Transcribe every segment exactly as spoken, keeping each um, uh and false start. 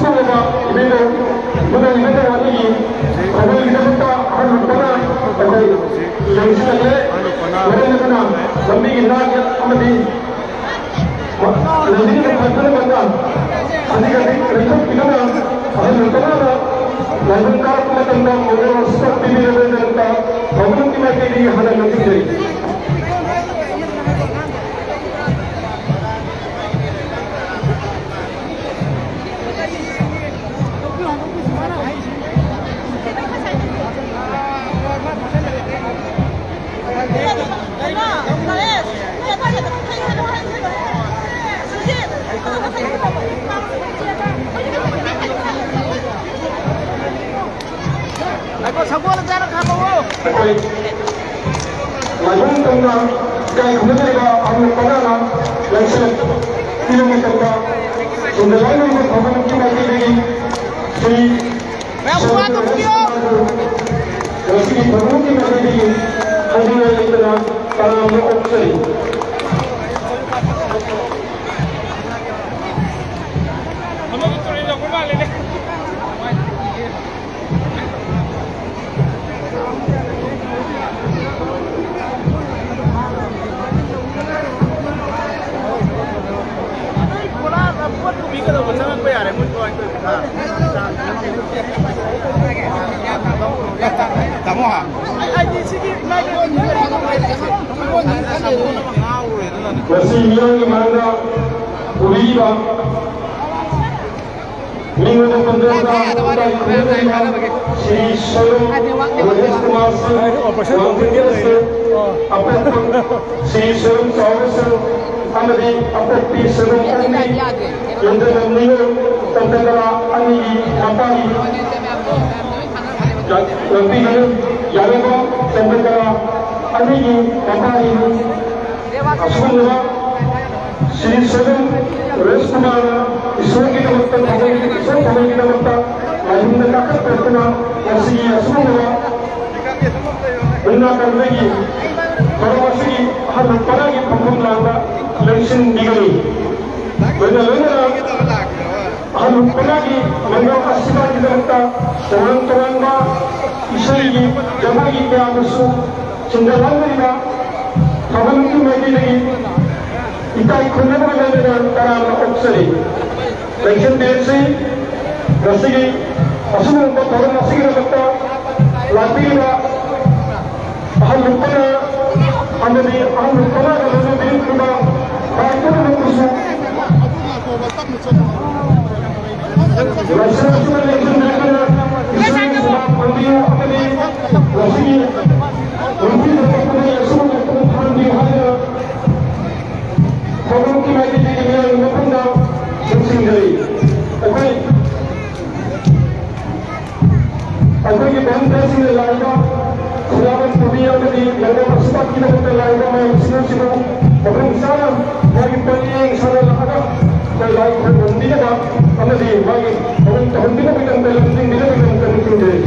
ꯏꯕꯦꯟꯗꯧ, ꯏꯕꯨꯡꯉꯣ ꯏꯕꯦꯟꯗꯧ ꯑꯅꯤꯒꯤ ꯈꯨꯗꯣꯜꯒꯤꯗꯃꯛꯇ ꯑꯍꯜ ꯂꯨꯄꯥꯅ ꯑꯩꯈꯣꯏ ꯂꯦꯡꯁꯤꯜꯂꯛꯂꯦ꯫ ꯃꯔꯝ ꯑꯗꯨꯅ ꯂꯝꯕꯤꯒꯤ ꯅꯥꯛ ꯑꯃꯗꯤ ꯂꯝꯕꯤꯒꯤ ꯐꯠꯇꯅꯕ ꯈꯖꯤꯛ ꯈꯖꯤꯛ ꯂꯩꯊꯣꯛꯄꯤꯗꯨꯅ ꯑꯍꯜ ꯂꯨꯄꯥꯅ ꯂꯥꯏꯕꯨꯡ ꯀꯥꯔꯛꯄ ꯃꯇꯝꯗ ꯃꯣꯔꯦ ꯍꯣꯁꯄꯤꯇꯥꯜ ꯄꯤꯕꯤꯔꯕꯒꯤꯗꯃꯛꯇ ꯊꯧꯒꯜꯒꯤ ꯃꯥꯏꯀꯩꯗꯒꯤ ꯍꯥꯟꯅ ꯅꯤꯡꯁꯤꯡꯖꯔꯤ꯫ ꯑꯩꯈꯣꯏ ꯂꯥꯏꯕꯨꯡ ꯇꯝꯅ ꯏꯀꯥꯏ ꯈꯨꯝꯅꯖꯔꯤꯕ ꯑꯍꯜ ꯀꯅꯥꯅ ꯂꯥꯏꯁꯦꯟ ꯄꯤꯕ ꯃꯇꯝꯗ ꯁꯣꯝꯗ ꯂꯥꯏꯅꯤꯡꯕ ꯐꯝꯐꯝꯒꯤ ꯃꯥꯏꯀꯩꯗꯒꯤ ꯁ꯭ꯔꯤ ꯉꯁꯤꯒꯤ ꯐꯝꯐꯝꯒꯤ ꯃꯥꯏꯀꯩꯗꯒꯤ ꯍꯥꯏꯅꯤꯡꯉꯥꯏ ꯂꯩꯇꯅ ꯇꯔꯥꯝꯅ ꯑꯣꯛꯆꯔꯤ꯫ ꯇꯥꯃꯣ ꯍꯥ꯫ ꯉꯁꯤ ꯃꯤꯌꯥꯝꯒꯤ ꯃꯥꯡꯗ ꯎꯕꯤꯔꯤꯕ ꯃꯤꯉꯣꯟꯗ ꯄꯟꯖꯗ ꯈꯨꯔꯨꯝꯖꯔꯤꯕ ꯁ꯭ꯔꯤ ꯁꯣꯏꯔꯣꯝ ꯔꯣꯍꯦꯁ ꯀꯨꯃꯥꯔ ꯁꯤꯡ, ꯋꯥꯡꯖꯤꯡ ꯁ꯭ꯇꯦꯠ ꯑꯄꯣꯛꯄ ꯁ꯭ꯔꯤ ꯁꯣꯏꯔꯣꯝ ꯆꯥꯎꯕ ꯁꯤꯡ ꯑꯃꯗꯤ ꯑꯄꯣꯛꯄꯤ ꯁꯣꯏꯔꯣꯝ ꯑꯣꯡꯕꯤ, ꯌꯨꯝꯖꯀꯝ ꯅꯤꯉꯣꯜ ꯆꯟꯗ꯭ꯔꯀꯂꯥ ꯑꯅꯤꯒꯤ ꯃꯄꯥꯒꯤ ꯂꯝꯕꯤꯗ ꯌꯥꯅꯕ ꯆꯟꯗ꯭ꯔꯀꯂꯥ ꯑꯅꯤꯒꯤ ꯃꯄꯥꯒꯤ ꯑꯁꯤꯒꯨꯝꯂꯕ ꯁ꯭ꯔꯤ ꯁꯣꯏꯕꯝ ꯔꯦꯁ ꯀꯨꯃꯥꯔꯅ ꯏꯁꯣꯔꯒꯤꯗꯃꯛꯇ ꯊꯥꯖꯩ, ꯏꯁꯣꯔ ꯊꯥꯖꯩꯒꯤꯗꯃꯛꯇ ꯂꯥꯏꯕꯨꯡꯗ ꯀꯥꯈꯠꯄꯤꯔꯛꯇꯨꯅ ꯉꯁꯤꯒꯤ ꯑꯁꯤꯒꯨꯝꯂꯕ ꯃꯨꯛꯅꯥ ꯀꯥꯡꯖꯩꯒꯤ ꯊꯧꯔꯝ ꯑꯁꯤꯒꯤ ꯑꯍꯥꯟꯕ ꯄꯔꯥꯒꯤ ꯐꯝꯐꯝ ꯂꯥꯡꯗ ꯂꯦꯡꯁꯤꯟꯕꯤꯒꯅꯤ꯫ ꯂꯣꯏꯅ ꯂꯣꯏꯅꯅ ꯑꯍꯜ ꯀꯨꯟꯃꯉꯥꯒꯤ ꯂꯩꯕꯥꯛ ꯑꯁꯤꯒꯤꯗꯃꯛꯇ ꯇꯣꯉꯥꯟ ꯇꯣꯉꯥꯟꯕ ꯏꯁꯩꯒꯤ ꯖꯒꯣꯏꯒꯤ ꯀꯌꯥꯕꯨꯁꯨ ꯁꯤꯟꯖꯍꯟꯕꯤꯔꯤꯕ ꯊꯧꯒꯜꯒꯤ ꯃꯥꯏꯀꯩꯗꯒꯤ ꯏꯀꯥꯏ ꯈꯨꯝꯅꯕꯒ ꯂꯣꯏꯅꯅ ꯇꯔꯥꯝꯅ ꯑꯣꯛꯆꯔꯤ꯫ ꯂꯩꯁꯤꯟꯕꯤꯔꯁꯤ꯫ ꯉꯁꯤꯒꯤ ꯑꯁꯤꯒꯨꯝꯕ ꯊꯧꯔꯝ ꯑꯁꯤꯒꯤꯗꯃꯛꯇ ꯂꯥꯛꯄꯤꯔꯤꯕ ꯑꯍꯜ ꯂꯨꯄꯥꯅ ꯑꯃꯗꯤ ꯑꯍꯜ ꯂꯨꯄꯥꯅ ꯂꯣꯏꯅꯕꯤꯔꯤꯕ ꯚꯥꯏ ꯄꯨꯝꯅꯃꯛꯄꯨꯁꯨ ꯂꯥꯏꯁꯪ ꯑꯁꯤꯗ ꯂꯦꯡꯁꯤꯟꯕꯤꯔꯛꯇꯨꯅ ꯏꯁꯣꯔꯒꯤ ꯁꯦꯕꯥ ꯐꯪꯕꯤꯌꯨ ꯑꯃꯗꯤ ꯉꯁꯤꯒꯤ ꯅꯨꯄꯤ ꯊꯣꯛꯂꯛꯄꯗ ꯏꯁꯣꯔꯅ ꯄꯨꯡ ꯐꯥꯍꯟꯕꯤꯌꯨ ꯍꯥꯏꯗꯨꯅ ꯊꯧꯒꯜꯒꯤ ꯃꯥꯏꯀꯩꯗꯒꯤ ꯃꯤꯌꯥꯝꯒꯤ ꯃꯐꯝꯗ ꯅꯤꯡꯁꯤꯡꯖꯔꯤ꯫ ꯑꯩꯈꯣꯏ ꯑꯩꯈꯣꯏꯒꯤ ꯚꯣꯂꯨꯟꯇꯤꯌꯔꯁꯤꯡꯅ ꯂꯥꯛꯏꯕ ꯈꯨꯟꯗꯥꯕꯝ ꯄꯨꯕꯤ ꯑꯃꯗꯤ ꯂꯝꯗꯝ ꯑꯁꯤꯃꯛꯀꯤꯗꯃꯛꯇ ꯂꯥꯛꯏꯕ ꯃꯌꯥꯝꯁꯤꯡ ꯑꯁꯤꯕꯨ ꯃꯐꯝ ꯆꯥꯅ ꯃꯥꯒꯤ ꯄꯣꯠꯌꯦꯡ ꯁꯥꯟꯅꯔꯛꯑꯒ ꯑꯩꯈꯣꯏ ꯂꯥꯏ ꯈꯨꯔꯨꯝꯕꯤꯅꯕ ꯑꯃꯗꯤ ꯃꯥꯒꯤ ꯊꯧꯔꯝ ꯇꯧꯍꯟꯕꯤꯅꯕꯒꯤꯗꯃꯛꯇ ꯂꯝꯖꯤꯡꯕꯤꯅꯕꯒꯤꯗꯃꯛꯇ ꯅꯤꯡꯁꯤꯡꯖꯔꯤ꯫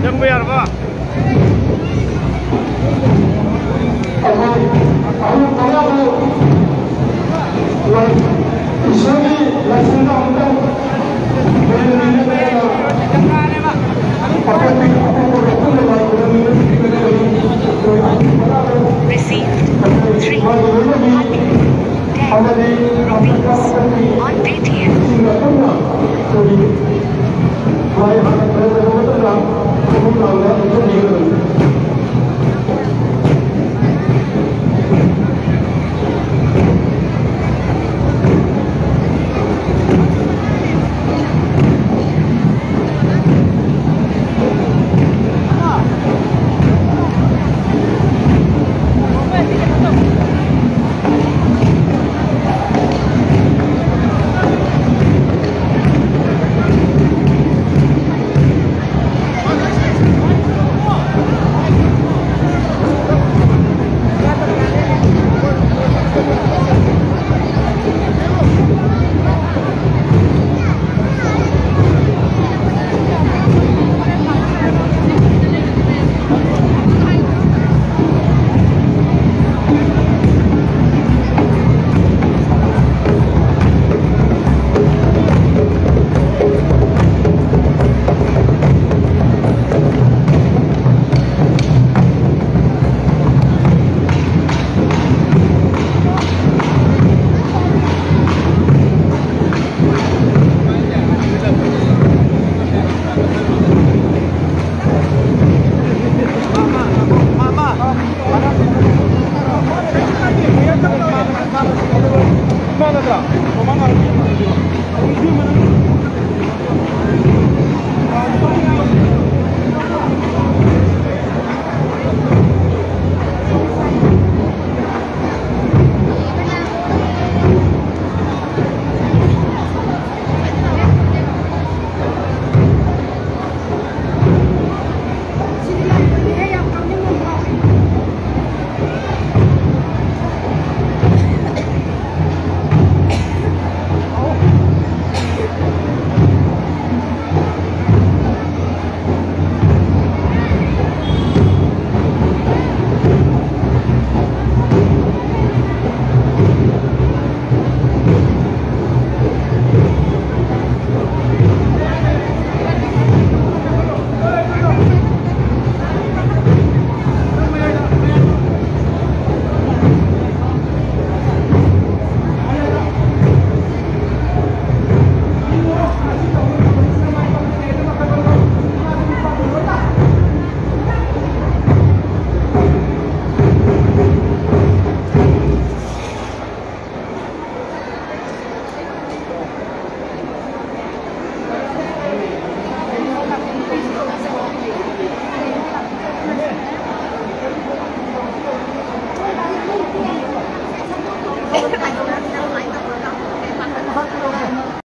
ꯆꯪꯕ ꯌꯥꯔꯕ?